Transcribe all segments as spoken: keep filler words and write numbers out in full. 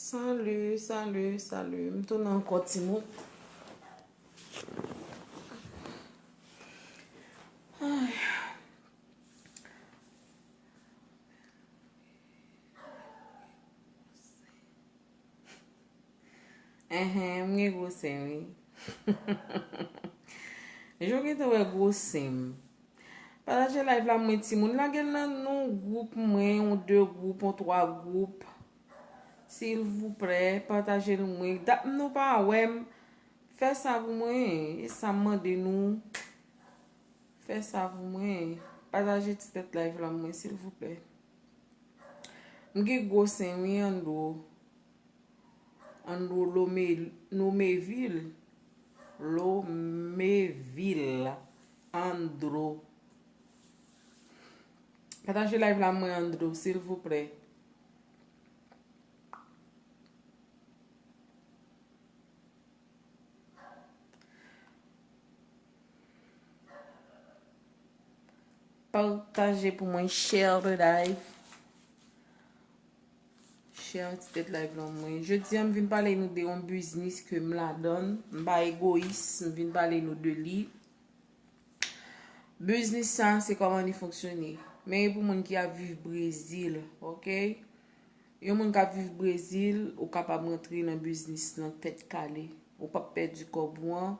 Salut, salut, salut. M tounen ankò timoun. Ay. Enhen, m gen gwo sen wi. Jan w gentan wè gwo sen m. Pataje live la mwen timoun, lage l nan yon gwoup mwen, yon de gwoup, yon twa gwoup. Silvouplè, pataje l mwen. Dat nou pa wè m. Fè sa pou mwen, e sa m mande nou. Fè sa pou mwen. Pataje ti tèt live la mwen, silvouplè. M gen gwo sen wi, Andro. Andro Lome-, Lomevil. Lomevil. Andro. Pataje live la mwen, Andro, silvouplè. Pataje pou mwen, share the live. Share ti tèt live lan mwen. Jodi a, m vin pale nou de yon biznis ke m ladan. M pa egoyis, m vin pale nou de li. Biznis sa, se kòman li fonksyone. Men e pou moun ki ap viv Brezil, oke? Yon moun k ap viv Brezil, ou kapab rantre nan biznis lan tèt kale. Ou p ap pèdi kòb ou an.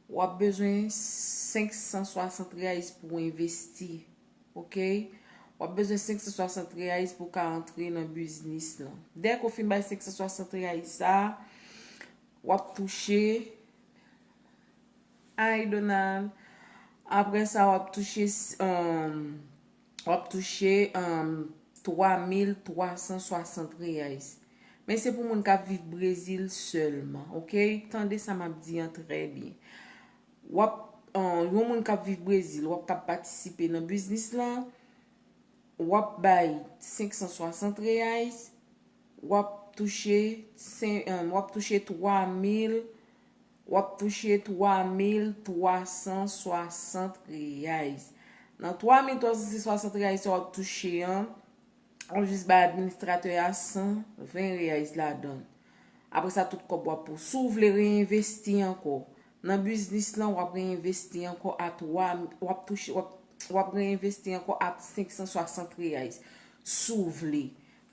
W ap bezwen senk san swasant reais pou w envesti. Oke? W ap bezwen senk san swasant reais pou w ka antre nan biznis lan. Dèke w fin bay senk san swasant reais sa, w ap touche, ay, Donald. Apre sa, w ap touche, um, w ap touche, um, twa mil twa san swasant reais. Men se pou moun k ap viv Brezil sèlman, oke? Tande sa m ap di an trè byen. W ap, uh, yon moun k ap viv Brezil, w ap kab patisipe nan biznis lan, w ap bay senk san swasant reais, w ap touche, sen-, um, w ap touche twa mil, w ap touche twa mil twa san swasant reais. Nan twa mil twa san swasant reais sa w ap touche an, w ap jis bay administratè a san ven reais ladan l. Apre sa, tout kòb w ap pou. Si w vle reenvesti ankò nan biznis lan, w ap reenvesti ankò a twa, w ap touche, w ap, w ap reenvesti ankò a senk san swasant reais. Si w vle.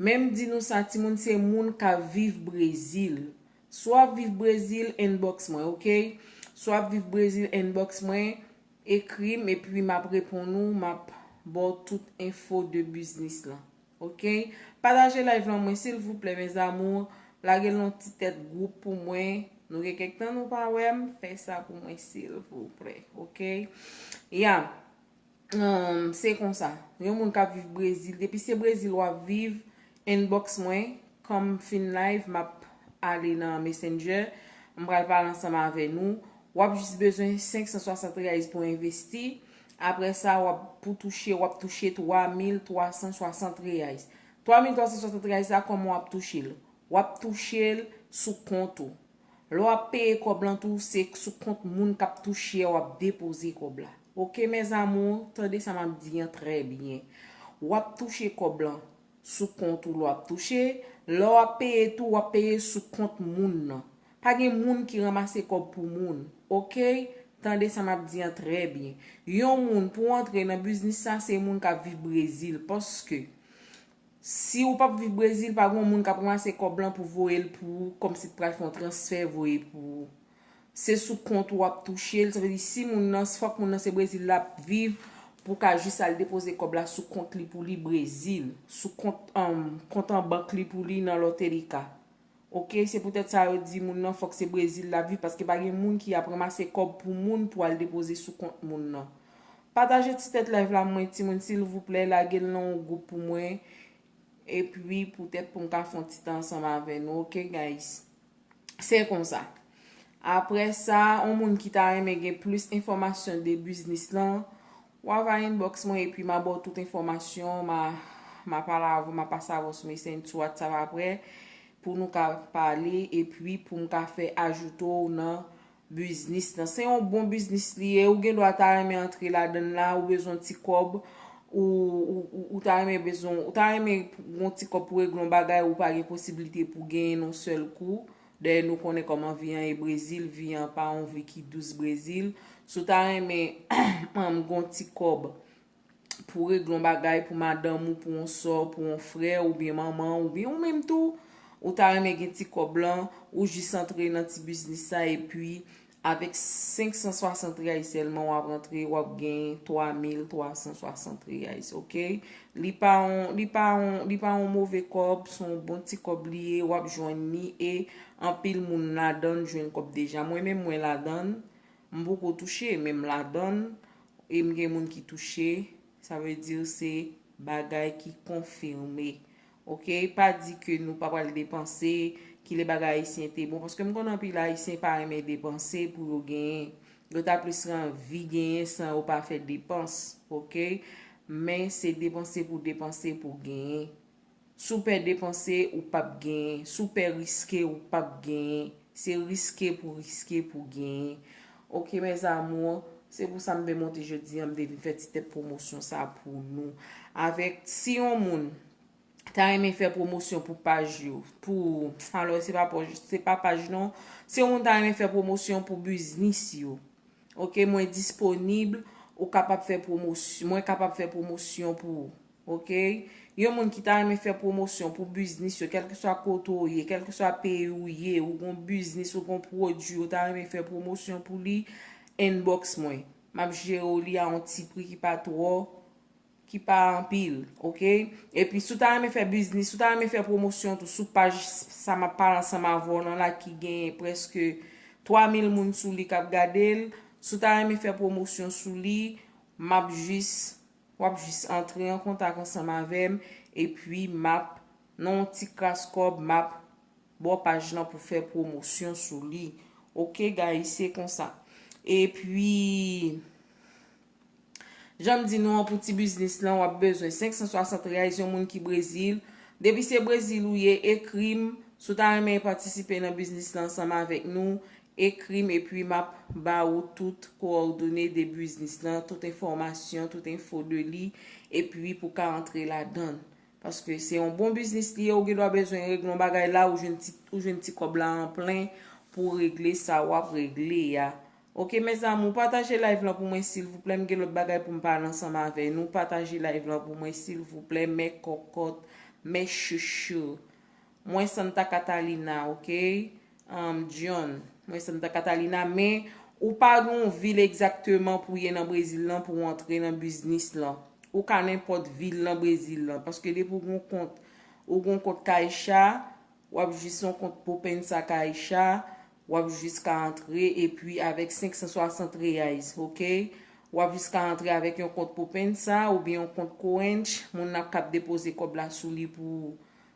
Men m di nou sa, timoun, se moun k ap viv Brezil. Si w ap viv Brezil, inbox mwen, oke? Si w ap viv Brezil, inbox mwen, ekri m, epi m ap reponn ou, m ap ba w tout enfo de biznis lan. Oke? Pataje live lan mwen, silvouplè, mes amours. Lage l yon ti tèt gwoup pou mwen. Nou gen kèk tan nou pa wè m. Fè sa pou mwen, silvouplè. Oke? Ya. Um, se konsa. Yon moun k ap viv Brezil. Depi se Brezil w ap viv, inbox mwen. Kan m fin live, m ap ale nan Messenger. M pral pale ansanm avè nou. W ap jis bezwen senk san swasant reais pou envesti. Apre sa, w ap, pou touche, w ap touche twa mil twa san swasant reais. Twa mil twa san swasant reais la, kòman w ap touche l? W ap touche l sou kont ou. Lè w ap peye kòb lan tou, se sou kont moun k ap touche a w ap depoze kòb la. Oke, mes amours, tande sa m ap di an trè byen. W ap touche kòb lan sou kont ou lè w ap touche. Lè w ap peye tou, w ap peye sou kont moun nan. Pa gen moun ki ranmase kòb pou moun. Oke? Tande sa m ap di an trè byen. Yon moun pou antre nan biznis sa, se moun k ap viv Brezil. Paske si w p ap viv Brezil, pa gen yon moun k ap ranmase kòb lan pou voye l pou ou, kòmsi l pral fè yon transfè voye pou ou. Se sou kont ou w ap touche l. Sa vle di, si moun nan, fòk moun nan se Brezil l ap viv, pou w ka jis al depoze kòb la sou kont li pou li Brezil, sou kont, um, kont an bank li pou li nan Lotelika. Oke, se poutèt sa yo di moun nan fòk se Brezil l ap viv, paske pa gen moun ki ap ranmase kòb pou moun pou al depoze sou kont moun nan. Pataje ti tèt live la mwen, timoun, silvouplè, lage l nan yon gwoup pou mwen. Epi, poutèt pou m ka fè yon ti tan ansanm avè nou, oke, guys? Se konsa. Apre sa, yon moun ki ta renmen gen plis enfòmasyon de biznis lan, w a va inbox mwen epi m a ba w tout enfòmasyon, m a, m a pale avè w, m a pase avè w sou Messenger, sou WhatsApp apre, pou nou ka pale, epi pou m ka fè ajoute w nan biznis lan. Se yon bon biznis li ye, ou gen dwa ta renmen antre ladan l la, ou bezwen ti kòb, ou, ou, ou, ou ta renmen bezwen, ou ta renmen gon ti kòb pou regle yon bagay, ou pa gen posiblite pou genyen nan yon sèl kou. Dayè, nou konnen kòman vi an ye Brezil, vi an pa yon vi ki dous Brezil. Si w ta renmen, um, gon ti kòb pou regle yon bagay pou madanm ou, pou yon sè w, pou yon frè w, oubyen manman w, oubyen ou menm tou, ou ta renmen gen ti kòb lan, ou jis antre nan ti biznis sa, epi avèk senk san swasant riyal sèlman w ap rantre, w ap gen twa mil twa san swasant riyal, oke? Li pa yon, li pa yon, li pa yon move kòb, se yon bon ti kòb li ye, w ap jwenn li, e anpil moun ladan l jwenn kòb deja. Mwen menm, mwen ladan l, m poko touche, men m ladan l, e m gen moun ki touche, sa vle di se bagay ki konfime. Oke, pa di ke nou pa pral depanse, kilè bagay ayisyen te bon, paske m konnen anpil ayisyen pa renmen depanse pou yo genyen. Yo ta plis anvi genyen san yo pa fè depans, oke? Men se depanse pou depanse pou genyen. Si w pè depanse, ou p ap genyen. Si w pè riske, ou p ap genyen. Se riske pou riske pou genyen. Oke, mes amours, se pou sa m te monte jodi a, m te vin fè ti tèt pwomosyon sa pou nou. Avèk, si yon moun ta renmen fè pwomosyon pou paj yo, pou, alò, se pa paj, se pa paj non, si yon moun ta renmen fè pwomosyon pou biznis yo, oke, mwen disponib, ou kapab fè pwomosyon, mwen kapab fè pwomosyon pou ou, oke? Yon moun ki ta renmen fè pwomosyon pou biznis yo, kèlkeswa kote w ye, kèlkeswa peyi w ye, ou gon biznis, ou gon pwodui, ou ta renmen fè pwomosyon pou li, inbox mwen. M ap jere w li a yon ti pri ki pa twò, ki pa anpil, oke? Epi si w ta renmen fè biznis, si w ta renmen fè pwomosyon tou sou paj sa m ap pale ansanm avè w lan la ki gen prèske twa mil moun sou li k ap gade l, si w ta renmen fè pwomosyon sou li, m ap jis, w ap jis antre an kontak ansanm avè m, epi m ap, nan yon ti kras kòb, m ap ba w paj lan pou fè pwomosyon sou li. Oke, guys, se konsa. Epi, jan m di nou an, pou ti biznis lan, w ap bezwen senk san swasant riyal, yon moun ki Brezil. Depi se Brezil ou ye, ekri m. Si w ta renmen patisipe nan biznis lan ansanm avèk nou, ekri m, epi m ap ba ou tout kowòdone de biznis lan, tout enfòmasyon, tout enfo de li, epi pou w ka antre ladan l. Paske se yon bon biznis li ye, ou gen dwa bezwen regle yon bagay la, ou jwenn ti, ou jwenn ti kòb la an plen pou w regle sa w ap regle a. Oke, mes amours, pataje live lan pou mwen, silvouplè. M gen lòt bagay pou m pale ansanm avè nou. Pataje live lan pou mwen, silvouplè, mes cocottes, mes chouchous. Mwen Santa Catalina, oke? Um, John, mwen Santa Catalina, men ou pa gen yon vil egzakteman pou w ye nan Brezil lan pou w antre nan biznis lan. Ou ka nenpòt vil nan Brezil lan, paske depi w gen yon kont, ou gen yon kont Caixa, w ap jis yon kont Poupança Caixa, w ap jis ka antre, epi avèk senk san swasant reais, oke? W ap jis ka antre avèk yon kont Poupança oubyen yon kont Corrente, moun nan ap kab depoze kòb la sou li pou ou.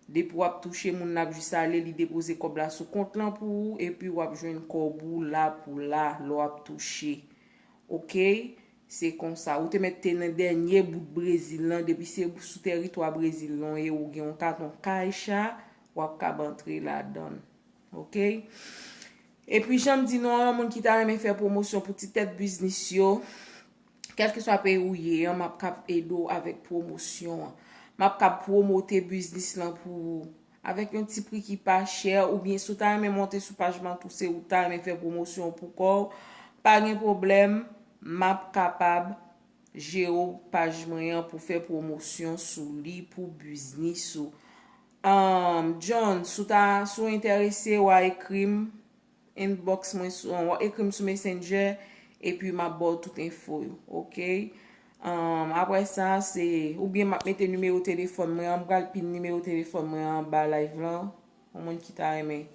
Depi w ap touche, moun nan ap jis ale, li depoze kòb la sou kont lan pou ou, epi w ap jwenn kòb ou la pou la, lè w ap touche. Oke? Se konsa. Ou te mèt te nan dènye bout Brezil lan, depi se sou tèritwa Brezil lan w ye, ou gen yon katon Caixa, w ap kab antre ladan l. Oke? Epi, jan m di nou an, moun ki ta renmen fè pwomosyon pou ti tèt biznis yo, kèlkeswa peyi ou ye an, m ap kab ede w avèk pwomosyon an. M ap kab pwomote biznis lan pou ou avèk yon ti pri ki pa chè, oubyen si w ta renmen monte sou paj mwen tou, se ou ta renmen fè pwomosyon pou kò w, pa gen pwoblèm, m ap kapab jere w paj mwen an pou fè pwomosyon sou li pou biznis ou. Ahn, John, si w ta, si w enterese, w a ekri m, inbox mwen sou, w a ekri m sou Messenger, epi m ap ba w tout enfo yo, oke? Ahn, apre sa, se, oubyen m ap mete nimewo telefòn mwen an, m pral pin nimewo telefòn mwen an anba live lan. Yon moun ki ta renmen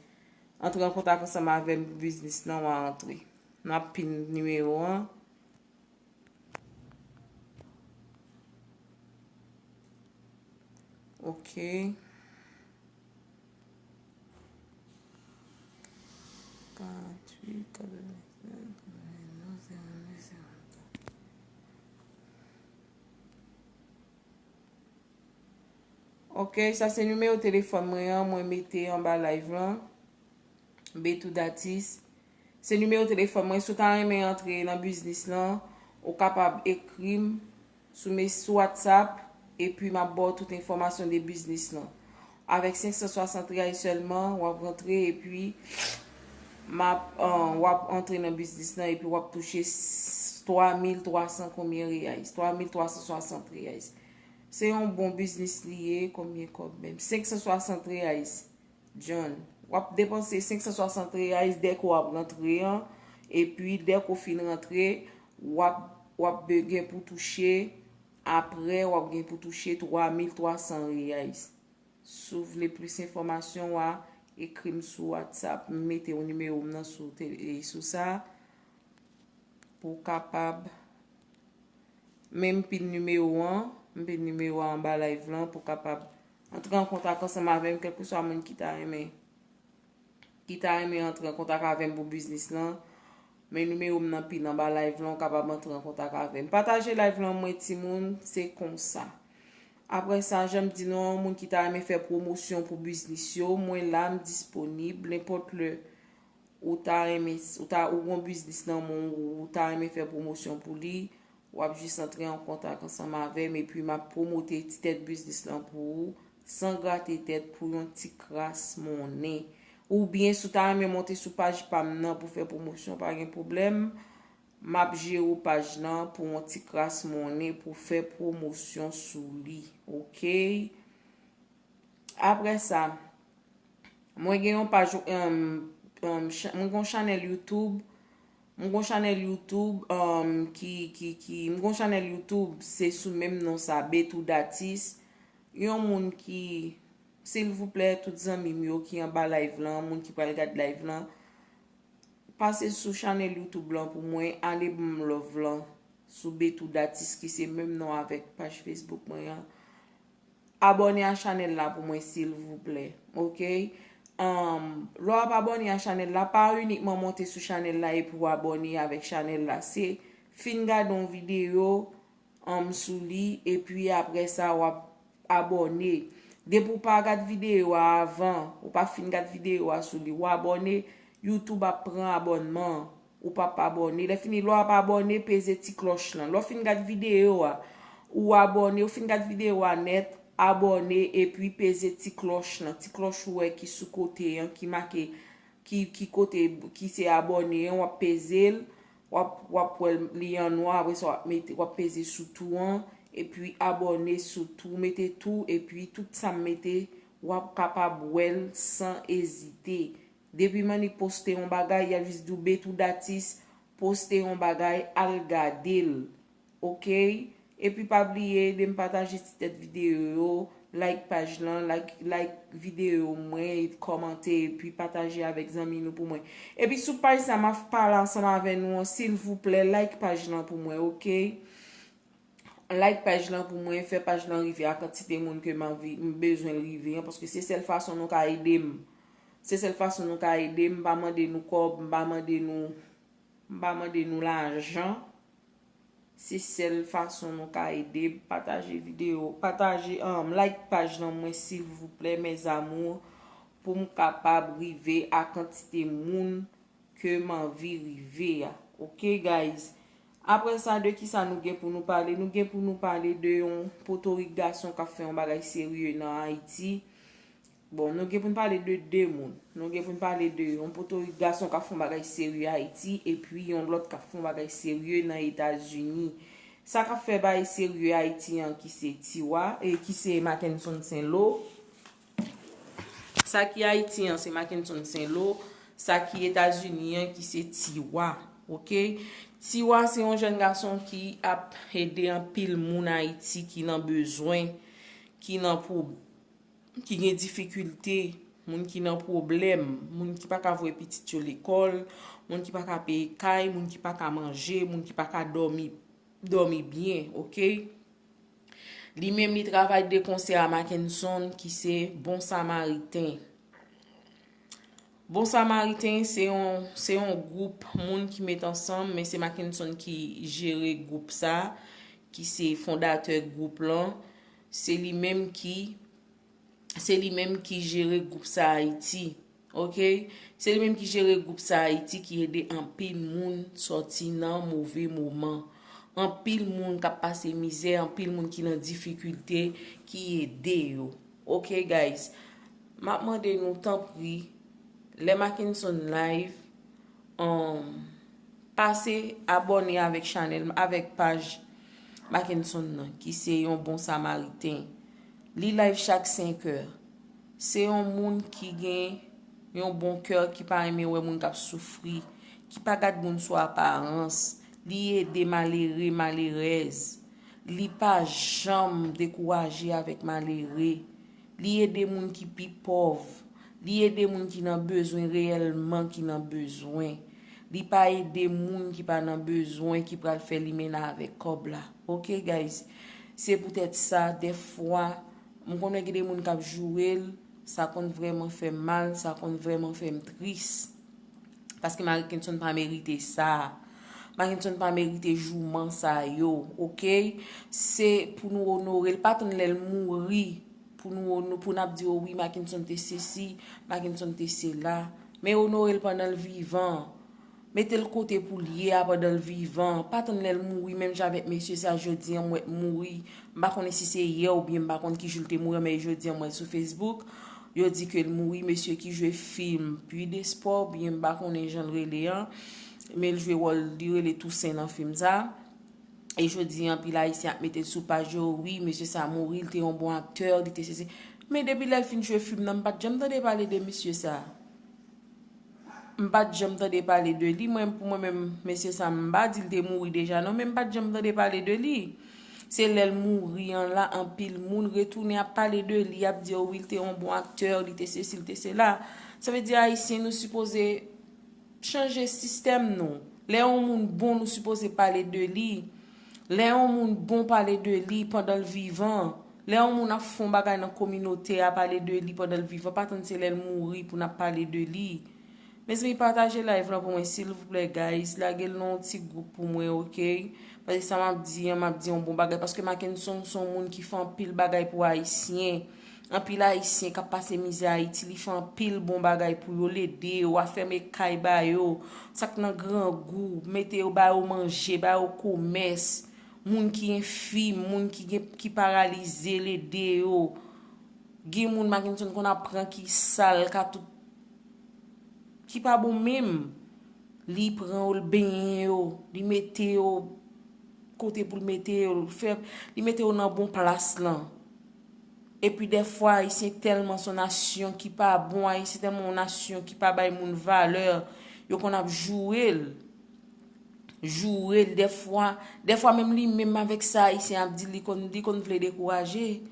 antre an kontak ansanm avè m pou biznis lan, w a antre. M ap pin nimewo an. Ok. Karant-uit, katrevensenk, katrevendouz, zewo nèf, zewo kat. Ok, sa se nimewo telefòn mwen an, mwen mete anba live lan. Betou Datis. Se nimewo telefòn mwen. Si w ta renmen antre nan biznis lan, ou kapab ekri m. sou mes sou WhatsApp, epi m ap ba w tout enfòmasyon de biznis lan. Avèk senk san swasant riyal sèlman, w ap rantre, epi m ap, euh, w ap antre nan biznis lan, epi w ap touche twa mil twa san konbyen riyal? Twa mil twa san swasant riyal. Se yon bon biznis li ye, konbyen kòb menm? Senk san swasant riyal. John, w ap depanse senk san swasant riyal dèke w ap rantre an, epi dèke w fin rantre, w ap, w ap be-, gen pou touche, apre w ap gen pou touche twa mil twa san riyal. Si w vle plis enfòmasyon, w a ekri m sou WhatsApp, m mete w nimewo m nan sou te-, e, sou sa, pou w kapab, men m pin nimewo an, m pin nimewo a anba live lan, pou w kapab antre an kontak ansanm avè m, kèlkeswa moun ki ta renmen, ki ta renmen antre an kontak avè m pou biznis lan. Men nimewo m nan pin anba live lan, w kapab antre an kontak avè m. Pataje live lan mwen timoun, se konsa. Apre sa, jan m di nou an, moun ki ta renmen fè pwomosyon pou biznis yo, mwen la, m disponib, nenpòt lè ou ta renmen, ou ta, ou gon biznis nan men w, ou ta renmen fè pwomosyon pou li, w ap jis antre an kontak ansanm avè m, epi m ap pwomote ti tèt biznis lan pou ou, san grate tèt, pou yon ti kras monnen. Oubyen, si w ta renmen monte sou paj pa m nan pou fè pwomosyon, pa gen pwoblèm, m ap jere w paj lan pou yon ti kras monnen pou fè pwomosyon sou li, oke? Apre sa, mwen gen yon paj, um, um, cha-, mwen gen yon chanèl YouTube, mwen gen yon chanèl YouTube, um, ki, ki, ki, mwen gen yon chanèl YouTube, se sou menm non sa, Betou Datis. Yon moun ki, silvouplè, tout zanmi m yo ki anba live lan, moun ki pral gad live lan, pase sou chanèl YouTube lan pou mwen, ale ban m love lan sou Betou Datis ki se menm non avèk paj Facebook mwen an. Abòne a chanèl la pou mwen, silvouplè. Oke? Um, lè w ap abòne a chanèl la, pa inikman monte sou chanèl la epi w abòne avèk chanèl la. Se fin gade yon videyo, um, sou li, epi apre sa, w ap abòne. Depi w pa gad videyo a avan, ou pa fin gad videyo a sou li, w abòne, YouTube ap pran abònman an. Ou p ap abòne. Lè fini, lè w ap abòne, peze ti klòch lan. Lè w fin gad videyo a, ou abòne, ou fin gad videyo a nèt, abòne, epi peze ti klòch lan. Ti klòch ou wè ki sou kote an, ki make, ki, ki kote, ki se abòne an, w ap peze l, w ap, w ap wè l, li an nwa, apre sa w ap mete, w ap peze sou tou an, epi abòne sou tou, mete tou, epi tout sa m mete, w ap kapab wè l san ezite. Depi m annik poste yon bagay, y ap jis di w Betou Datis poste yon bagay, al gade l. Oke? Epi pa bliye ede m pataje ti tèt videyo yo, like paj lan, like, like videyo mwen, kòmante, epi pataje avèk zanmi nou pou mwen. Epi sou paj sa, m ap pale ansanm avè nou an, silvouplè, like paj lan pou mwen, oke? Like paj lan pou mwen, fè paj lan rive a kantite moun ke m anvi, m bezwen l rive an, paske se sèl fason nou ka ede m. Se sèl fason nou ka ede m, m pa mande nou kòb, m pa mande nou, m pa mande nou lajan. Se sèl fason nou ka ede m, pataje videyo, pataje, um, like paj lan mwen, silvouplè, mes amours, pou m kapab rive a kantite moun ke m anvi rive a. Oke, guys? Apre sa, de ki sa nou gen pou nou pale? Nou gen pou nou pale de yon potorik gason k ap fè yon bagay serye nan Ayiti. Bon, nou gen pou n pale de de moun. Nou gen pou n pale de yon potorik gason k ap fè yon bagay serye Ayiti, epi yon lòt k ap fè yon bagay serye nan Etazini. Sa k ap fè bagay serye Ayiti an, ki se Tiwa, e ki se Mackenson Saint-Lo. Sa ki Ayiti an, se Mackenson Saint-Lo. Sa ki Etazini an, ki se Tiwa. Oke? Tiwa se yon jèn gason ki ap ede anpil moun Ayiti ki nan bezwen, ki nan pwob-, ki gen difikilte, moun ki nan pwoblèm, moun ki pa ka voye pitit yo lekòl, moun ki pa ka peye kay, moun ki pa ka manje, moun ki pa ka dòmi, dòmi byen, oke? Li menm, li travay de konsè a Mackenson, ki se Bon Samariten. Bon Samariten, se yon, se yon gwoup moun ki met ansanm, men se Mackenson ki jere gwoup sa, ki se fondatè gwoup lan. Se li menm ki, se li menm ki jere gwoup sa Ayiti. Oke? Se li menm ki jere gwoup sa Ayiti, ki ede anpil moun sòti nan move moman. Anpil moun k ap pase mizè, anpil moun ki nan difikilte, ki ede yo. Ok, guys, m ap mande nou, tanpri, lè Mackenson live, um, pase abòne avèk chanèl, avèk paj Mackenson nan, ki se yon bon samariten. Li live chak senk è. Se yon moun ki gen yon bon kè, ki pa renmen wè moun k ap soufri, ki pa gad moun sou aparans. Li ede malere, malerèz. Li pa janm dekouraje avèk malere. Li ede moun ki pi pòv. Li ede moun ki nan bezwen reyèlman, ki nan bezwen. Li pa ede moun ki pa nan bezwen, ki pral fè limena avèk kòb la. Ok, guys? Se poutèt sa, dèfwa, m konnen gen de moun k ap joure l, sa konn vrèman fè m mal, sa konn vrèman fè m tris. Paske Mackenson pa merite sa. Mackenson pa merite jouman sa yo, ok? Se pou nou onore l, pa tann lè l mouri pou nou, nou, pou n ap di, "O wi, Mackenson te sesi, Mackenson te sela." Men onore l pandan l vivan. Mete l kote pou l ye a pandan l vivan. Pa tann lè l mouri, menm jan avèk mesye sa, jodi an m wè l mouri. M pa konnen si se yè oubyen m pa konn ki jou l te mouri an, men jodi an m wè l sou Facebook. Yo di ke l mouri, mesye ki jwe fim Puits d'Espoir, oubyen m pa konnen jan l rele an. Men l jwe wòl, li rele Tousen nan fim sa. E jodi an, anpil Ayisyen ap mete l sou paj yo, "Wi, mesye sa mouri, li te yon bon aktè, li te sesi." Men depi lè l fin jwe fim nan, m pa t janm tande pale de mesye sa. M pa t janm tande pale de li. Mwen, pou mwen menm, mesye sa, m pa di l te mouri deja, non, men m pa t janm tande pale de li. Se lè l mouri an la, anpil moun retounen ap pale de li, ap di, "O wi, l te yon bon aktè, li te sesi, li te sela." Sa vle di, Ayisyen, nou sipoze chanje sistèm nou. Lè yon moun bon, nou sipoze pale de li. Lè yon moun bon, pale de li pandan l vivan. Lè yon moun ap fè yon bagay nan kominote a, pale de li pandan l vivan. Pa tann se lè l mouri pou n ap pale de li. Mezanmi, pataje live lan pou mwen, silvouplè, guys. Lage l nan yon ti gwoup pou mwen, ok? Paske sa m ap di an, m ap di yon bon bagay. Paske Mackenson se yon moun ki fè anpil bagay pou Ayisyen. Anpil Ayisyen k ap pase mizè Ayiti, li fè anpil bon bagay pou yo, l ede yo, afèmen kay ba yo, sa k nan grangou, mete yo, ba yo manje, ba yo komès. Moun ki enfim, moun ki gen, ki paralize, l ede yo. Gen moun Mackenson konn ap pran ki sal, ka tout, ki pa bon menm. Li pran yo, l benyen yo, li mete yo kote pou l mete yo, l fè, li mete yo nan bon plas lan. Epi dèfwa, Ayisyen tèlman se yon nasyon ki pa bon, Ayisyen tèlman yon nasyon ki pa bay moun valè, yo konn ap joure l. Joure l dèfwa. Dèfwa menm li menm avèk sa Ayisyen ap di, li konn, li konn vle dekouraje.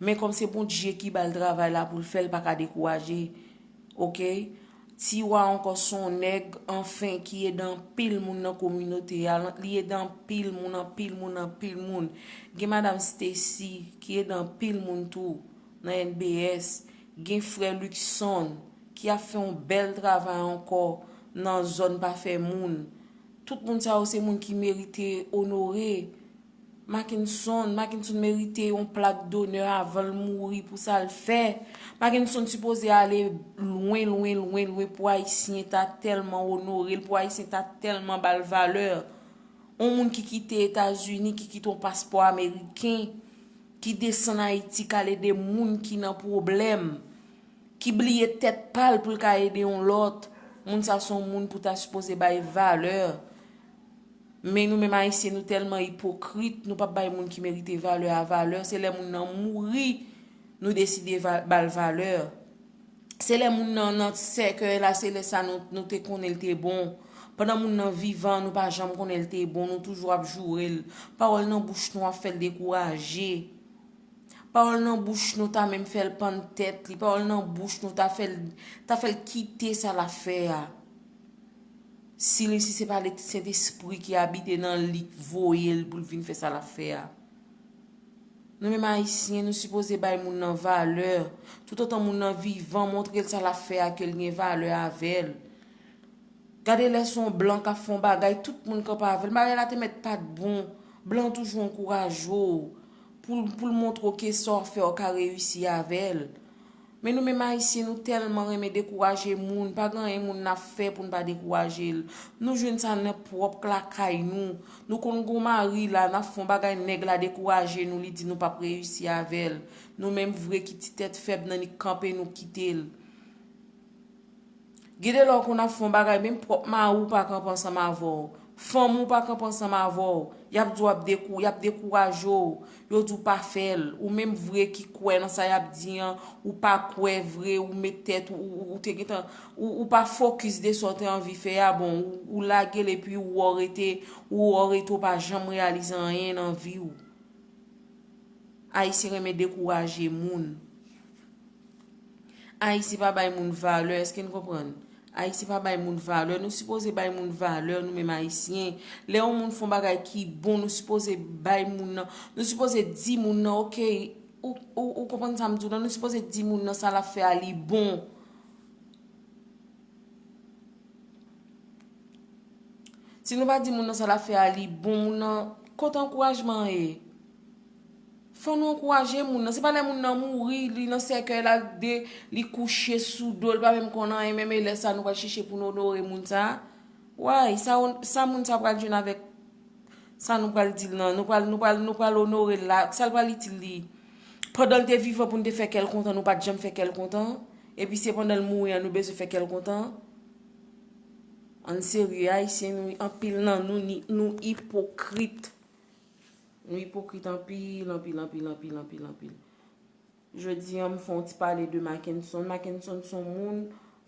Men kòm se Bondye ki ba l travay la pou l fè, l pa ka dekouraje. Ok? Tiwa ankò se yon nèg, anfen, ki ede anpil moun nan kominote a. Li ede anpil moun, anpil moun, anpil moun. Gen madanm Stacy ki ede anpil moun tou nan N B S. Gen frè Luckson ki ap fè yon bèl travay ankò nan zòn pa fè moun. Tout moun sa yo se moun ki merite onore. Mackenson, Mackenson merite yon plak donè avan l mouri pou sa l fè. Mackenson sipoze ale lwen, lwen, lwen, lwen pou Ayisyen ta tèlman onore l, pou Ayisyen ta tèlman ba l valè. Yon moun ki kite Etazini, ki kite yon paspò ameriken, ki desann Ayiti, k al ede moun ki nan pwoblèm, ki bliye tèt pa l pou l ka ede yon lòt. Moun sa se yon moun pou ta sipoze bay valè. Men nou menm Ayisyen, nou tèlman ipokrit, nou p ap bay moun ki merite valè a valè. Se lè moun nan mouri, nou deside va-, ba l valè. Se lè moun nan nan sèkèy la, se lè sa nou, nou te konnen l te bon. Pandan moun nan vivan, nou pa janm konnen l te bon, nou toujou ap joure l. Pawòl nan bouch nou ap fè l dekouraje. Pawòl nan bouch nou ta menm fè l pann tèt li. Pawòl nan bouch nou ta fè l, ta fè l kite sa l ap fè a. Si li, si se pa Sentespri ki abite nan li, k voye l pou l vin fè sa l ap fè a. Nou menm Ayisyen, nou sipoze bay moun nan valè. Toutotan moun nan vivan, montre l sa l ap fè a, ke l gen valè avè l. Gade lè se yon blan k ap fè yon bagay, tout moun kanpe avè l. Bagay la te mèt pa t bon. Blan toujou ankouraje w pou l, pou l montre w ke sa w ap fè, w ka reyisi avè l. Men nou menm Ayisyen, nou tèlman renmen dekouraje moun, pa gen anyen moun n ap fè pou n pa dekouraje l. Nou jwenn sa nan pwòp lakay nou. Nou konn gon mari la, n ap fè yon bagay, nèg la dekouraje nou, li di nou p ap reyisi avè l. Nou menm vre ki ti tèt fèb nan, li kanpe nou kite l. Gen de lè w konn ap fè yon bagay, menm pwòp mari w pa kanpe ansanm avè w. Fanmi w pa kanpe ansanm avè w. Y ap di w ap dekou-, y ap dekouraje w. Yo di w pa fè l. Ou menm vre ki kwè nan sa y ap di an, ou pa kwè vre, ou met tèt ou, ou, ou te gentan, ou, ou pa fokis de sa w te anvi fè a, bon, ou, ou lage l epi ou wè w rete, ou wè w rete, ou pa janm reyalize anyen nan vi w. Ayisyen renmen dekouraje moun. Ayisyen pa bay moun valè, èske n konprann? Ayisyen pa bay moun valè, nou sipoze bay moun valè, nou menm Ayisyen. Lè yon moun fè yon bagay ki bon, nou sipoze bay moun nan, nou sipoze di moun nan, oke, ou, ou, ou konprann sa m di w lan, nou sipoze di moun nan sa l ap fè a li bon. Si nou pa di moun nan sa l ap fè a li bon, moun nan, kote ankourajman an ye? Fò nou ankouraje moun nan. Se pa lè moun nan mouri, li nan sèkèy la, de, li kouche sou do, li pa menm konn anyen, menm e lè sa nou pral chèche pou nou onore moun sa. Way, sa, sa moun sa pral jwenn avèk sa nou pral di l nan, nou pral, nou pral, nou pral onore l la, sa l pral itil li? Pandan l te vivan pou n te fè kè l kontan, nou pa t janm fè kè l kontan. Epi se pandan l mouri an nou bezwen fè kè l kontan? Ann serye, Ayisyen, nou, anpil nan nou, ni, nou ipokrit. Nou ipokrit anpil, anpil, anpil, anpil, anpil, anpil. Jodi an, m fè yon ti pale de Mackenson. Mackenson se yon moun,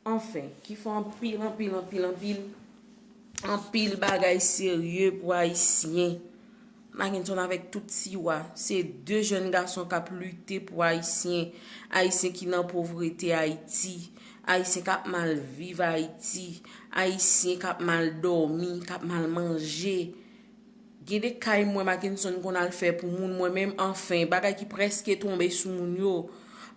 anfen, ki fè anpil, anpil, anpil, anpil, anpil bagay serye pou Ayisyen. Mackenson avèk tout Tiwa, se de jèn gason k ap lite pou Ayisyen. Ayisyen ki nan povrete Ayiti. Ayisyen k ap mal viv Ayiti. Ayisyen k ap mal dòmi, k ap mal manje. Gen de kay mwen Mackenson konn al fè pou moun, mwen menm, anfen, bagay ki prèske tonbe sou moun yo.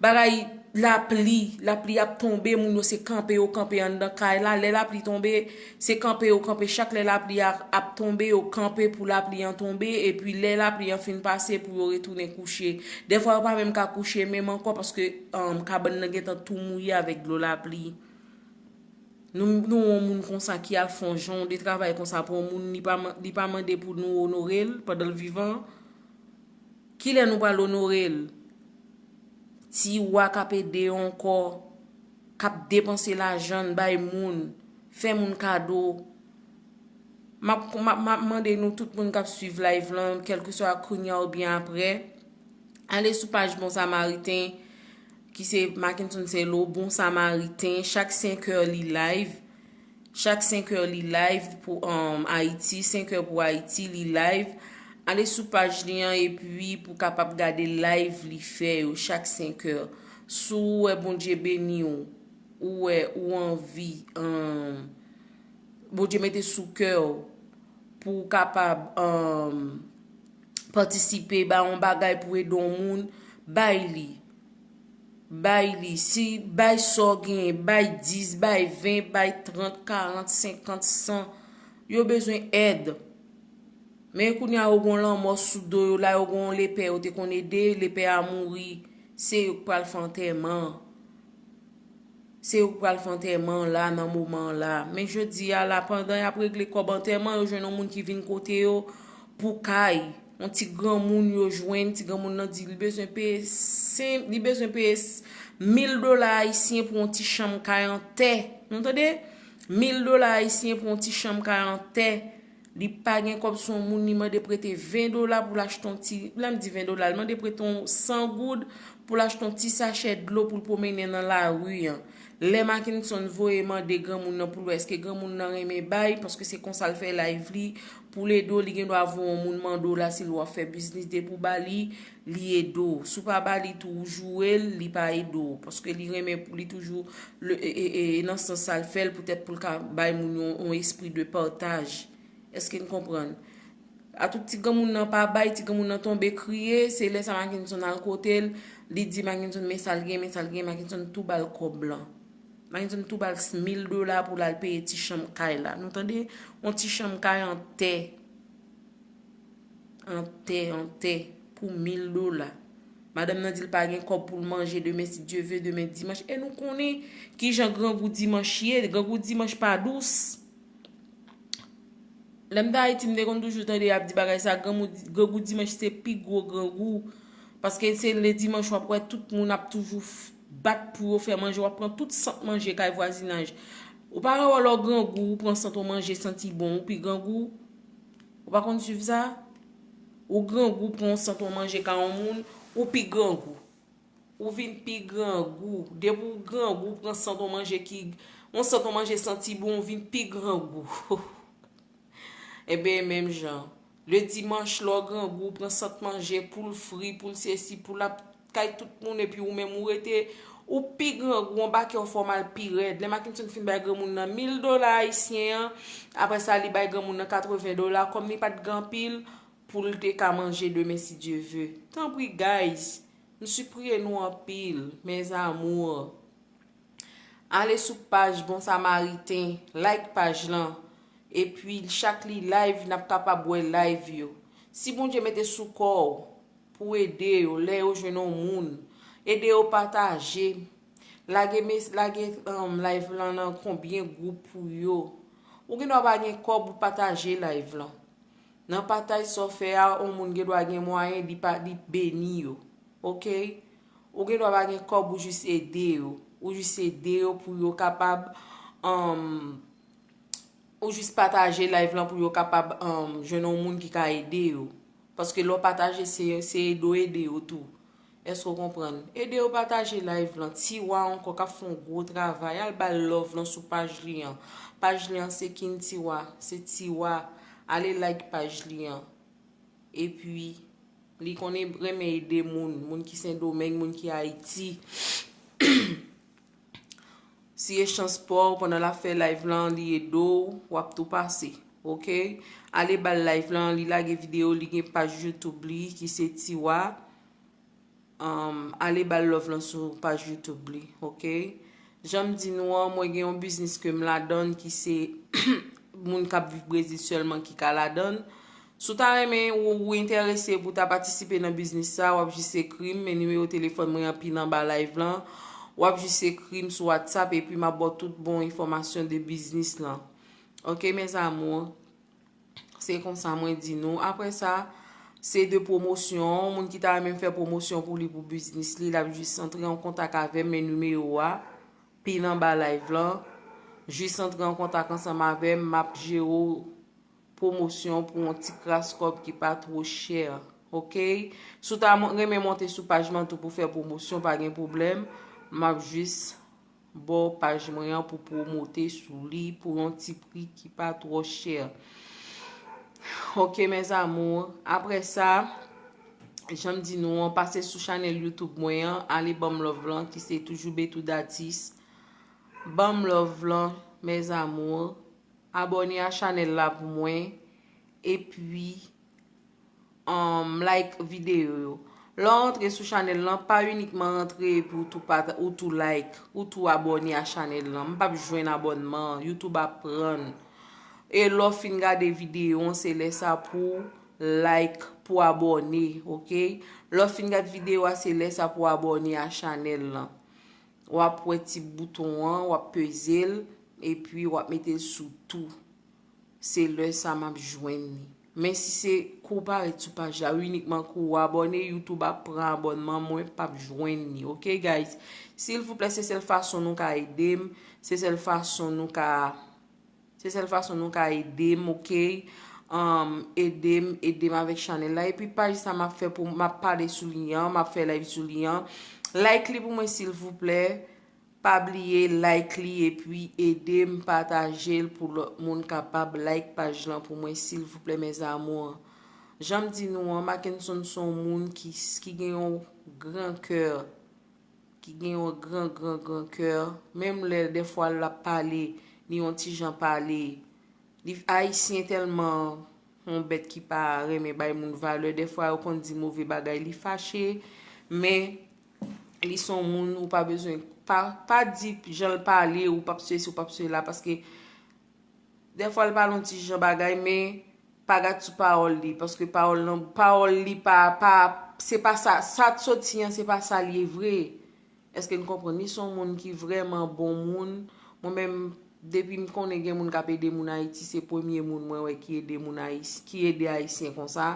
Bagay lapli, lapli ap tonbe, moun yo se kanpe yo kanpe anndan kay la. Lè lapli tonbe, se kanpe yo kanpe. Chak lè lapli a ap tonbe, yo kanpe pou lapli an tonbe. Epi lè lapli an fin pase, pou yo retounen kouche. Dèfwa yo pa menm ka kouche menm ankò paske, um, kabann nan gentan tou mouye avèk dlo lapli. Nou, nou wè yon moun konsa ki al fè yon jan de travay konsa pou yon moun, li pa, li pa mande pou nou onore l pandan l vivan. Kilè nou pral onore l? Tiwa k ap ede yo ankò, k ap depanse lajan l bay moun, fè moun kado. M ap, m ap, m ap mande nou tout moun k ap swiv live lan, kèlkeswa kounye a oubyen aprè, ale sou paj Bon Samariten, ki se Mackenson Selo, Bon Samariten. Chak senk è li live. Chak senk è li live pou, um, Ayiti, senk è pou Ayiti, li live. Ale sou paj li an epi pou kapab gade live li fè yo chak senk è. Si w wè Bondye beni w, ou wè ou anvi, um, Bondye mete sou kè w pou w kapab, um, patisipe, bay yon bagay pou ede yon moun, bay li. Bay li. Si, bay sa w genyen, bay dis, bay ven, bay trant, karant, senkant, san. Yo bezwen èd. Men kounye a yo gon lanmò sou do yo la, yo gon lepè yo te konn ede, lepè a mouri. Se yo k pral fè antèman an. Se yo k pral fè antèman an la, nan moman an la. Men jodi a la, pandan y ap regle kòb antèman, yo jwenn yon moun ki vin kote yo pou kay. Yon ti granmoun yo jwenn, ti granmoun nan di li bezwen peye sen-, li bezwen peye s-, mil dola ayisyen pou yon ti chanm kay an tè. Nou tande? Mil dola ayisyen pou yon ti chanm kay an tè. Li pa gen kòb, se yon moun li mande prete ven dola pou l achte yon ti, lè m di ven dola, li mande prete yon san goud pou l achte yon ti sachè dlo pou l pwomennen nan lari an. Lè Mackenson voye mande granmoun nan pou l wè èske granmoun nan renmen bay, paske se konsa l fè live li, pou l ede w, li gen dwa voye yon moun mande w la, si l wè w ap fè biznis, depi w ba li, li ede w. Si w pa ba li tou, ou joure l, li pa ede w, paske li renmen pou li toujou, le, e, e, e, e nan sans sa l fè l, poutèt pou l ka bay moun yo yon espri de pataj. Èske n konprann? A tout ti granmoun nan pa bay, ti granmoun nan tonbe kriye, se lè sa Mackenson al kote l, li di Mackenson men sa l gen, men sa l gen, Mackenson tou ba l kòb lan. Mackenson tou ba l mil dola pou l al peye ti chanm kay la. Nou tande? Yon ti chanm kay an tè. An tè, an tè, pou mil dola. Madanm nan di l pa gen kòb pou l manje demen, si Dye ve, demen dimanch. E nou konnen kijan grangou dimanch ye. Grangou dimanch pa dous. Lè m t Ayiti, m te konn toujou tande y ap di bagay sa, grangou, grangou dimanch se pi gwo grangou. Paske se le dimanch w ap wè tout moun ap toujou f- bat pou yo fè manje. W ap pran tout sant manje kay vwazinaj. Ou pa wè lè w grangou, ou pran sant yon manje santi bon, ou pi grangou. Ou pa konn swiv sa? Ou grangou, pran yon sant yon manje kay yon moun, ou pi grangou. Ou vin pi grangou. Depi w grangou, w pran sant yon manje ki, yon sant yon manje santi bon, ou vin pi grangou. Ebyen, menm jan. Le dimanch, lè w grangou, w pran sant manje pou l fri, pou l sesi, pou l ap kay tout moun, epi ou menm ou rete, ou pi grangou, anba kè w fè w mal pi rèd. Lè Mackenson fin bay granmoun nan mil dola ayisyen an, apre sa, li bay granmoun nan katreven dola, kòm li pa t gen anpil, pou l te ka manje demen, si Dye ve. Tanpri, guys, m sipriye nou anpil, mes amours. Ale sou paj Bon Samariten, like paj lan, epi chak li live, n ap kapab wè live yo. Si Bondye mete sou kò w pou ede yo, lè yo jwenn yon moun, ede yo pataje. Lage, mes- lage um, live lan nan konbyen gwoup pou yo. Ou gen dwa pa gen kòb ou pataje live lan. Nan pataj sa w fè a, yon moun gen dwa gen mwayen li pa li beni yo. Oke? Ou gen dwa pa gen kòb, ou jis ede yo. Ou jis ede yo pou yo kapab um, ou jis pataje live lan pou yo kapab um, jwenn yon moun ki ka ede yo. Paske lè w pataje, se se ede w ede yo tou. Èske w konprann? Ede yo pataje live lan. Tiwa ankò k ap fè yon gwo travay. Al ba l love lan sou paj li an. Paj li an se King Tiwa. Se Tiwa. Ale like paj li an. Epi, li konnen renmen ede moun. Moun ki Sendomeng, moun ki Ayiti. Si e chans pa w, pandan l ap fè live lan, li ede w, w ap tou pase. Oke? Ale ba l live lan, li lage videyo, li gen paj YouTube li ki se Tiwa. Um, ale ba l love lan sou paj YouTube li. Oke? Jan m di nou an, mwen gen yon biznis ke m ladann ki se moun k ap viv Brezil sèlman ki ka ladann. Si w ta renmen ou, ou enterese pou w ta patisipe nan biznis sa, w ap jis ekri m, men nimewo telefòn mwen an pin anba live lan. W ap jis ekri m sou WhatsApp epi m ap ba w tout bon enfòmasyon de biznis lan. Oke, mes amours? Se konsa mwen di nou. Apre sa, se de pwomosyon. Moun ki ta renmen m fè pwomosyon pou li pou biznis li, l ap jis antre an kontak avè m, men nimewo a pin anba live lan. Jis antre an kontak ansanm avè m, m ap jere w pwomosyon pou yon ti kras kòb ki pa twò chè. Oke? Si w ta mon- renmen monte sou paj mwen tou pou fè pwomosyon, pa gen pwoblèm. M ap jis ba w paj mwen an pou pwomote sou li pou yon ti pri ki pa twò chè. Oke, mes amours. Apre sa, jan m di nou an, pase sou chanèl YouTube mwen an, ale ban m love lan ki se toujou Betou Datis. Ban m love lan, mes amours. Abòne a chanèl la pou mwen. Epi, um, like videyo yo. Lè w antre sou chanèl lan, pa inikman antre epi w tou pata- ou tou like, ou tou abòne a chanèl lan. M p ap jwenn abònman an, YouTube ap pran l. E lè w fin gade videyo an, se lè sa pou w like, pou w abòne, oke? Lè w fin gade videyo a, se lè sa pou w abòne a chanèl lan. W ap wè ti bouton an, w ap peze l, epi w ap mete l sou tou. Se lè sa m ap jwenn li. Men si se kou w parèt sou paj la, inikman kou w abòne, YouTube ap pran abònman, mwen p ap jwenn li. Oke, guys? Silvouplè, se sèl fason nou ka ede m. Se sèl fason nou ka, se sèl fason nou ka ede m, oke? Um, ede m, ede m avèk chanèl la. Epi paj sa m ap fè pou, m ap pale sou li an, m ap fè live sou li an. Like li pou mwen, silvouplè. Pa bliye like li epi ede m pataje l pou lòt moun kapab like paj lan pou mwen, silvouplè, mes amours. Jan m di nou an, Mackenson se yon moun ki, ki gen yon gran kè, ki gen yon gran, gran, gran kè. Menm lè dèfwa l ap pale, li yon ti jan pale. Li, Ayisyen tèlman yon bèt ki pa renmen bay moun valè, dèfwa yo konn di move bagay, li fache, men li se yon moun ou pa bezwen, pa, pa di jan l pale, ou p ap sesi, ou p ap sela, paske dèfwa l pale yon ti jan bagay, men pa gad sou pawòl li, paske pawòl lan, pawòl li pa, pa, se pa sa, sa t soti an, se pa sa l ye vre. Èske n konprann? Li se yon moun ki vrèman bon moun. Mwen menm, depi m konnen gen moun k ap ede moun Ayiti, se premye moun mwen wè ki ede moun Ayis-, ki ede Ayisyen konsa,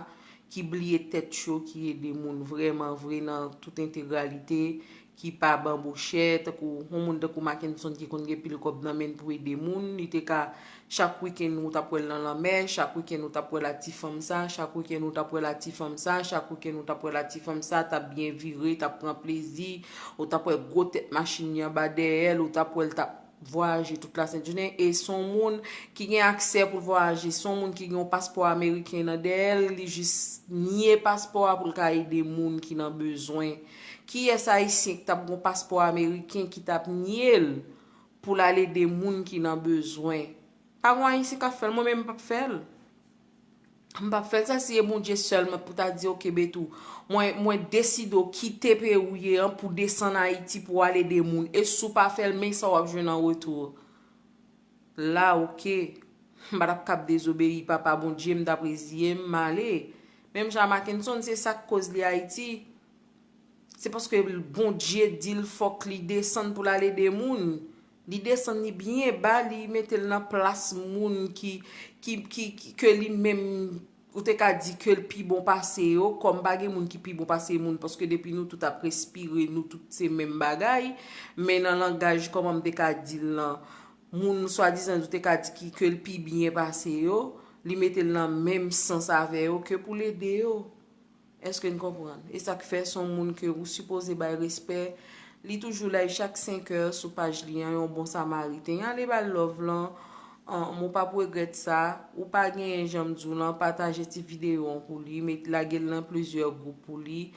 ki bliye tèt yo, ki ede moun vrèman vre nan tout entegralite, ki pa banbochè, tankou yon moun tankou Mackenson ki konn gen pil kòb nan men l pou ede moun, li te ka, chak wikenn ou t ap wè l nan lanmè, chak wikenn ou t ap wè l ak ti fanm sa, chak wikenn ou t ap wè l ak ti fanm sa, chak wikenn ou t ap wè l ak ti fanm sa, t ap byen vire, t ap pran plezi, ou t ap wè gwo tèt machin li anba dèyè l, ou t ap wè l t ap vwayaje tout lasentjounen, e se yon moun ki gen aksè pou l vwayaje, se yon moun ki gen yon paspò ameriken nan dèyè l, li jis nye paspò a pou l ka ede moun ki nan bezwen. Kiyès Ayisyen ki t ap gen yon paspò ameriken ki t ap nye l pou l al ede moun ki nan bezwen? Pa gen Ayisyen k ap fè l, mwen menm m p ap fè l. M p ap fè l. Sa si e Bondye sèlman pou ta di, "Oke, Betou, mwen, mwen deside w kite peyi w ye an pou desann Ayiti pou w al ede moun." E si w pa fè l, men sa w ap jwenn an retou. La, oke. M pa t ap kab dezobeyi Papa Bondye, m t ap reziye m, m ale. Menm jan Mackenson, se sa k koz li Ayiti. Se paske Bondye di l fòk li desann pou l al ede moun. Li desann li byen ba, li mete l nan plas moun ki, ki, ki, ki, ke li menm, ou te ka di ke l pi bon pase yo. Kòm pa gen moun ki pi bon pase moun, paske depi nou tout ap respire, nou tout se menm bagay. Men nan langaj, kòman m te ka di l lan, moun swadizan ou te ka di ki, ke l pi byen pase yo, li mete l nan menm sans avè yo ke pou l ede yo. Èske n konprann? E sa k fè se yon moun ke ou sipoze bay respè. Li toujou live chak senk è sou paj li an, yon bon samariten. Ale ba l love lan. An, ou p ap regrèt sa. Ou pa genyen, jan m di w lan, pataje ti videyo an pou li, met lage l nan plizyè gwoup pou li.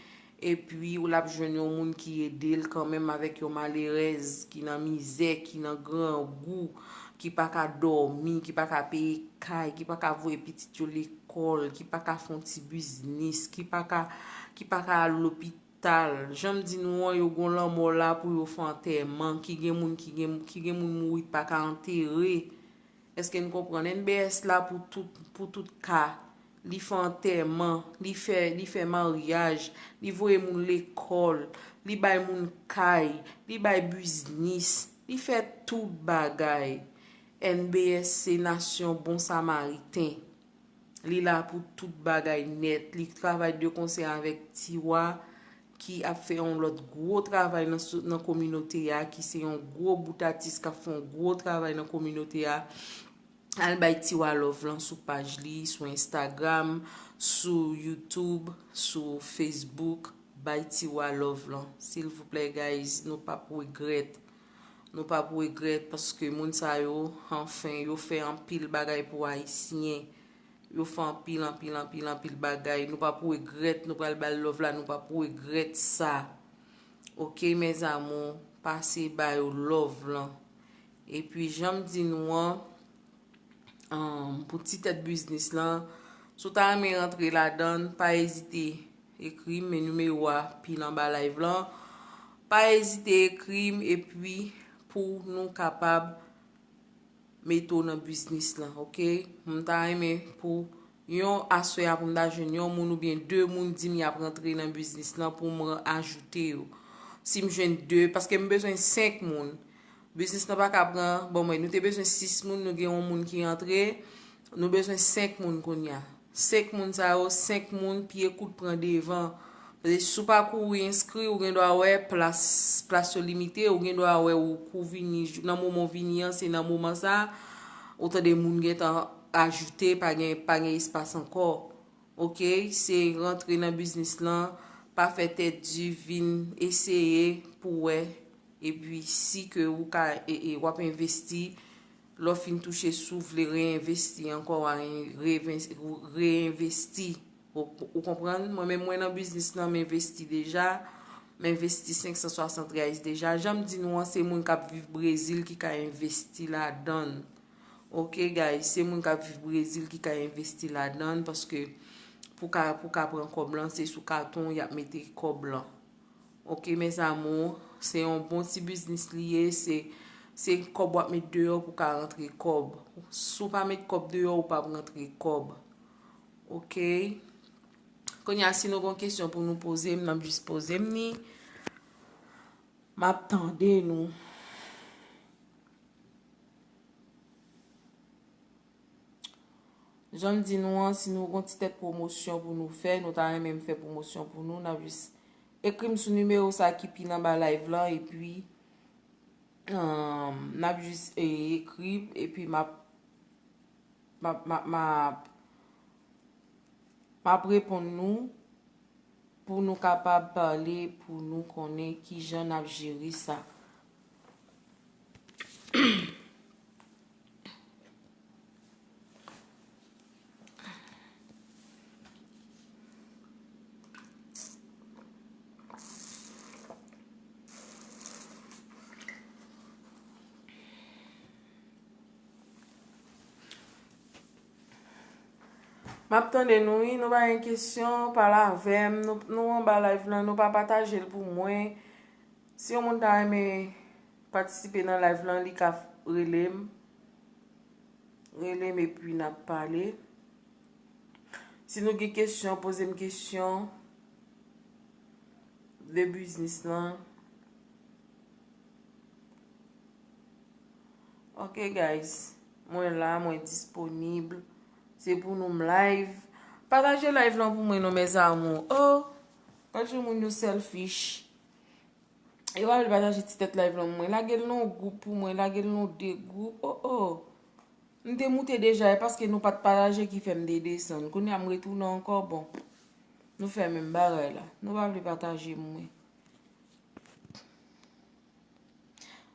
Epi, ou l ap jwenn yon moun ki ede l kanmenm avèk yon malerèz ki nan mizè, ki nan grangou, ki pa ka dòmi, ki pa ka peye kay, ki pa ka voye pitit yo lekòl, ki pa ka fè yon ti biznis, ki pa ka, ki pa ka al lopital. Jan m di nou an, yo gon lanmò la pou yo fè antèman, ki gen moun, ki gen, ki gen moun mouri pa ka antere. Èske n konprann? N B S la pou tout, pou tout ka. Li fè antèman, li fè, li fè maryaj, li voye moun lekòl, li bay moun kay, li bay biznis, li fè tout bagay. N B S se nasyon bon samariten. Li la pou tout bagay nèt. Li travay de konsè avèk Tiwa, ki ap fè yon lòt gwo travay nan so-, nan kominote a, ki se yon gwo bout atis k ap fè yon gwo travay nan kominote a. Al bay Tiwa love lan sou paj li, sou Instagram, sou YouTube, sou Facebook. Bay Tiwa love lan. Silvouplè, guys, nou p ap regrèt. Nou p ap regrèt paske moun sa yo, anfen, yo fè anpil bagay pou Ayisyen. Yo fè anpil, anpil, anpil, anpil bagay. Nou p ap regrèt, nou pral ba l love la, nou p ap regrèt sa. Oke, mes amours, pase ba yo love lan. Epi, jan m di nou an, um, pou ti tèt biznis lan, si w ta renmen rantre ladan l, pa ezite ekri m, men nimewo a pile anba live lan. Pa ezite ekri m, epi pou nou kapab mete w nan biznis lan, oke? M ta renmen pou yon aswè a pou m ta jwenn yon moun oubyen de moun di m y ap rantre nan biznis lan pou m ajoute yo. Si m jwenn de, paske m bezwen senk moun. Biznis lan pa ka pran, bon, mwen, nou te bezwen sis moun, nou gen yon moun ki rantre, nou bezwen senk moun kounye a. Senk moun sa yo, senk moun, pye kout pran devan. Paske si w pa kouri enskri, ou gen dwa wè plas, plas yo limite, ou gen dwa wè ou kou vini, jou, nan moman w vini an, se nan moman sa, ou tande moun gentan ajoute, pa gen, pa gen espas ankò. Oke, se rantre nan biznis lan, pa fè tèt di, vin eseye pou wè. Epi si ke ou ka, e, e, w ap envesti, lè w fin touche, si w vle reenvesti ankò, w a en-, reven-, reenvesti. Ou, ou konprann? Mwen menm, mwen nan biznis lan, m envesti deja. M envesti senk san swasant reais deja. Jan m di nou an, se moun k ap viv Brezil ki ka envesti ladan l. Oke, guys, se moun k ap viv Brezil ki ka envesti ladan l, paske pou ka, pou ka pran kòb lan, se sou katon y ap mete kòb lan. Oke, mes amours, se yon bon ti biznis li ye, se, se kòb w ap met deyò pou ka rantre kòb. Si w pa met kòb deyò, ou p ap rantre kòb. Oke? Kounye a, si nou gen kesyon pou nou poze m, n ap jis poze m ni. M ap tande nou. Jan m di nou an, si nou gen ti tèt pwomosyon pou nou fè, nou ta renmen m fè pwomosyon pou nou, n ap jis ekri m sou nimewo sa ki pi nan ba live lan, epi, um, n ap jis, e, ekri m, epi m ap, m ap, m ap, m ap, m ap reponn nou pou nou kapab pale, pou nou konnen kijan n ap jere sa. M ap tande nou, wi. Nou pa gen kesyon, pale avè m. Nou, nou anba live lan, nou pa pataje l pou mwen. Si yon moun ta renmen patisipe nan live lan, li ka rele m. Rele m epi n ap pale. Si nou gen kesyon, poze m kesyon de biznis lan. Ok, guys. Mwen la, mwen disponib. Se pou nou m live. Pataje live lan pou mwen non, mes amours. Oh, gad jan moun yo selfish. Yo pa vle pataje ti tèt live lan pou mwen. Lage l nan yon gwoup pou mwen, lage l nan de gwoup. Oh, oh. M te moute deja, e paske nou pa t pataje ki fè m te desann. Kounye a m retounen ankò, bon. Nou fè menm bagay la. Nou pa vle pataje mwen.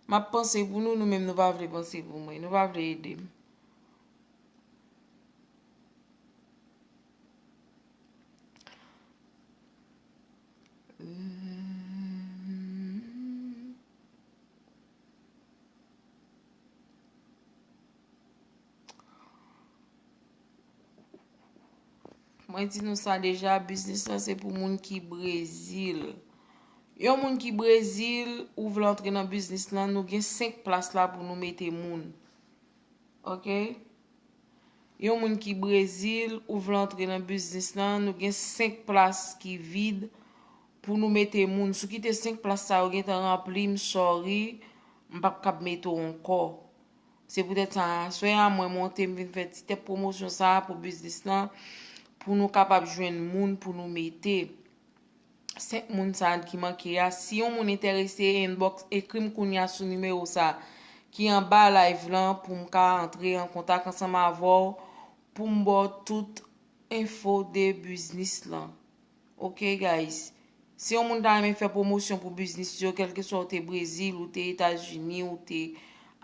M ap panse pou nou, nou menm nou pa vle panse pou mwen. Nou pa vle ede m. Mwen di nou sa deja, biznis lan se pou moun ki Brezil. Yon moun ki Brezil, ou vle antre nan biznis lan, nou gen senk plas la pou nou mete moun. Ok? Yon moun ki Brezil, ou vle antre nan biznis lan, nou gen senk plas ki vid pou nou mete moun. Si w kite senk plas sa yo gentan ranpli, m sorry, m p ap kab mete w ankò. Se poutèt sa, aswè a, mwen monte, m vin fè ti tèt pwomosyon sa a pou biznis lan, pou nou kapab jwenn moun pou nou mete. Senk moun sa a ki manke a. Si yon moun enterese, inbox, ekri m kounye a sou nimewo sa a ki anba live lan pou m ka antre an kontak ansanm avè w, pou m ba w tout enfo de biznis lan. Ok, guys. Si yon moun ta renmen fè pwomosyon pou biznis yo, kèlkeswa ou te Brezil, ou te Etazini, ou te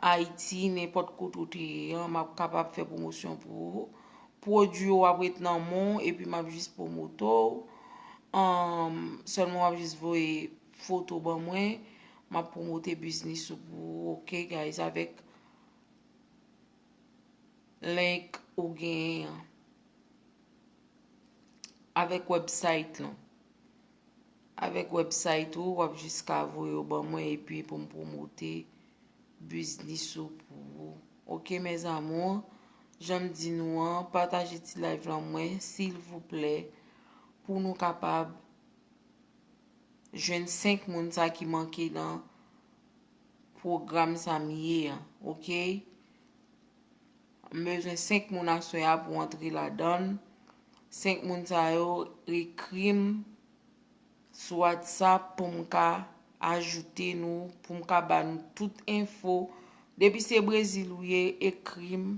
Ayiti, nenpòt kote ou te ye an, m ap kapab fè pwomosyon pou ou. Pwodui yo ap ret nan men w, epi m ap jis pwomote w. Anm, sèlman w ap jis voye foto ban mwen, m ap pwomote biznis ou pou ou, ok, guys, avèk link ou genyen an. Avèk website lan. Avèk website ou, w ap jis ka voye yo ban mwen epi pou m pwomote biznis ou pou ou. Ok, mes amours, jan m di nou an, pataje ti live lan mwen, silvouplè, pou nou kapab jwenn senk moun sa ki manke nan pwogram sa m ye an, ok? M bezwen senk moun aswè a pou antre ladan l. Senk moun sa yo, ekri m sou WhatsApp pou m ka ajoute nou, pou m ka ba nou tout enfo. Depi se Brezil ou ye, ekri m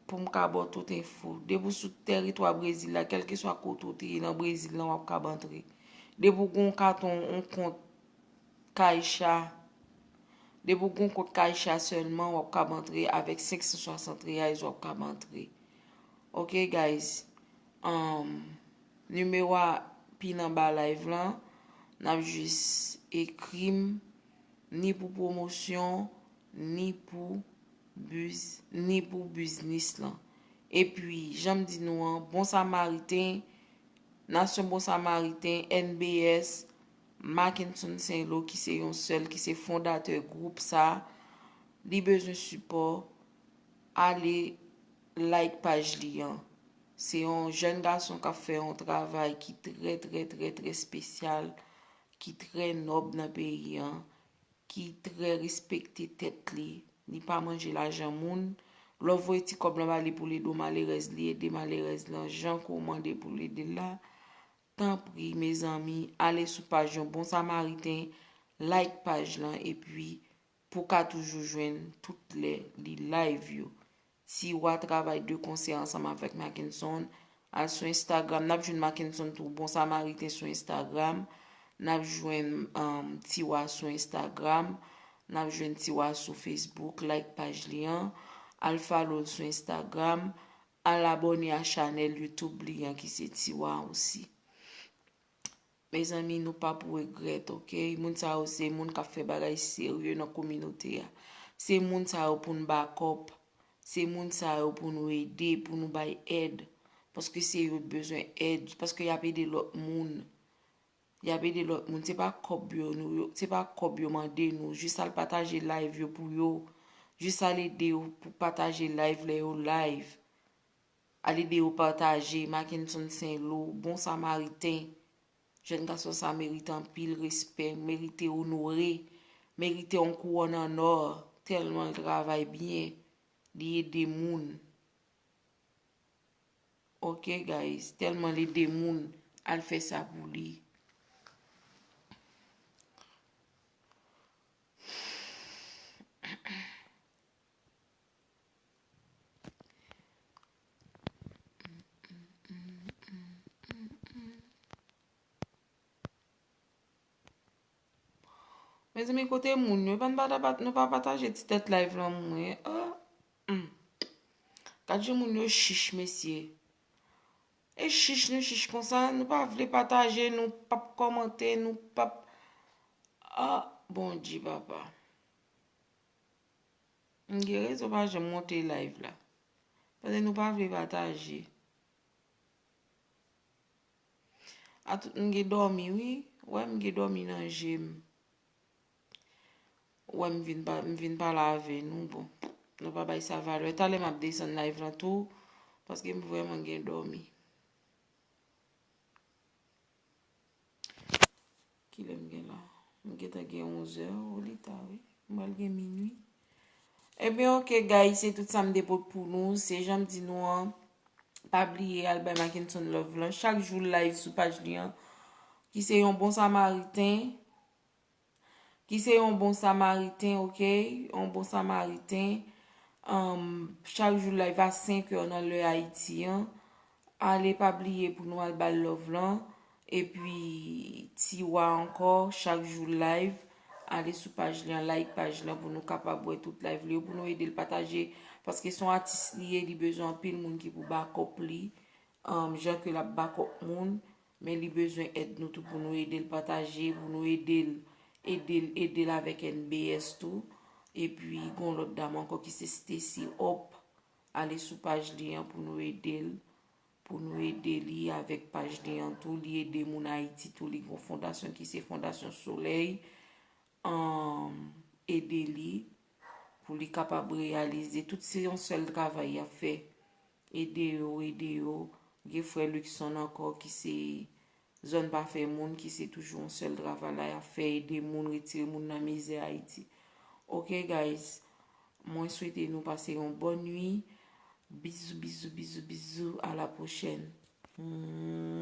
pou m ka ba w tout enfo. Depi w sou tèritwa Brezil la, kèlkeswa kote w te ye nan Brezil lan, w ap kab antre. Depi w gen yon katon, yon kont Caixa, depi w gen yon kont Caixa sèlman, w ap kab antre avèk senk san swasant reais, w ap kab antre. Ok, guys. Um, nimewo a pi nan ba live lan, n ap jis ekri m, ni pou pwomosyon, ni pou biz-, ni pou biznis lan. Epi, jan m di nou an, Bon Samariten, Nasyon Bon Samariten, N B S, Mackenson Saint-Lo, ki se yon sèl, ki se fondatè gwoup sa, li bezwen sipò, ale like paj li an. Se yon jèn gason k ap fè yon travay ki trè, trè, trè, trè espesyal, ki trè nòb nan peyi an, ki trè respekte tèt li. Li pa manje lajan moun. Lè w voye ti kòb lan ba li pou l ede w malerèz, li ede malerèz lan jan ke w mande pou l ede l la. Tanpri, mezanmi, ale sou paj Yon Bon Samariten, like paj lan, epi pou w ka toujou jwenn tout lè li live yo. Tiwa travay de konsè ansanm avèk Mackenson. Al sou Instagram, n ap jwenn Mackenson tou, Bon Samariten sou Instagram. N ap jwenn, um, Tiwa sou Instagram. N ap jwenn Tiwa sou Facebook, like paj li an. Al follow l sou Instagram. Al abòne a chanèl YouTube li an ki se Tiwa osi. Mezanmi, nou p ap regrèt, oke? Moun sa yo se moun k ap fè bagay serye nan kominote a. Se moun sa yo pou n bakòp. Se moun sa yo pou nou ede, pou nou bay èd. Paske se yo k bezwen èd. Paske y ap ede lòt moun. Y ap ede lòt moun. Se pa kòb yo, nou, yo, se pa kòb yo mande nou. Jis al pataje live yo pou yo. Jis al ede yo pou pataje live lè yo live. Al ede yo pataje. Mackenson Saint Lô, Bon Samariten. Jèn gason sa merite anpil respè, merite onore, merite yon kouwòn an nò, tèlman l travay byen, li ede moun. Oke, guys, tèlman l ede moun, al fè sa pou li. Mezanmi, kote moun yo? Epa, nou pa, nou pa pataje ti tèt live lan mwen. Ah, hmm. Gad jan moun yo chich, mesye. E chich nou chich konsa, nou pa vle pataje, nou p ap kòmante, nou p ap, ah, Bondye, papa. M gen rezon pa janm monte live la. Paske nou pa vle pataje. Atout m gen dòmi, wi. Wè m gen dòmi nan je m. Wè m vin pa, m vin pale avè nou, bon. Nou pa bay sa valè. Talè m ap desann live lan tou, paske m vrèman gen dòmi. Kilè m gen la? M gentan gen onzè, o li ta wi. M pral gen minui. Ebyen, oke, guys, se tout sa m te pot pou nou. Se jan m di nou an, pa bliye al bay Mackenson love lan. Chak jou live sou paj li an, ki se Yon Bon Samariten. Ki se Yon Bon Samariten, oke? Yon Bon Samariten. Um, chak jou live a senk è nan lè Ayiti an. Ale pa bliye pou nou al ba l love lan. Epi Tiwa ankò, chak jou live. Ale sou paj li an, like paj lan pou nou kapab wè tout live li yo, pou nou ede l pataje. Paske se yon atis li ye, li bezwen anpil moun ki pou bakòp li. Um, jan ke l ap bakòp moun, men li bezwen èd nou tou pou nou ede l pataje, pou nou ede l, ede l, ede l avèk N B S tou. Epi, gon lòt dam ankò ki se Stacy Hope. Ale sou paj li an pou nou ede l, pou nou ede li avèk paj li an tou. Li ede moun Ayiti tou, li gon fondasyon ki se Fondasyon Solèy. Ann, ede li pou li kapab reyalize tout se yon sèl travay y ap fè. Ede yo, ede yo. Gen frè Luckson ankò ki se zòn pa fè moun, ki se toujou yon sèl travay la y ap fè, ede moun, retire moun nan mizè Ayiti. Oke, guys, mwen swete nou pase yon bòn nwi. Bizou, bizou, bizou, bizou. A la pwochèn. Mwah.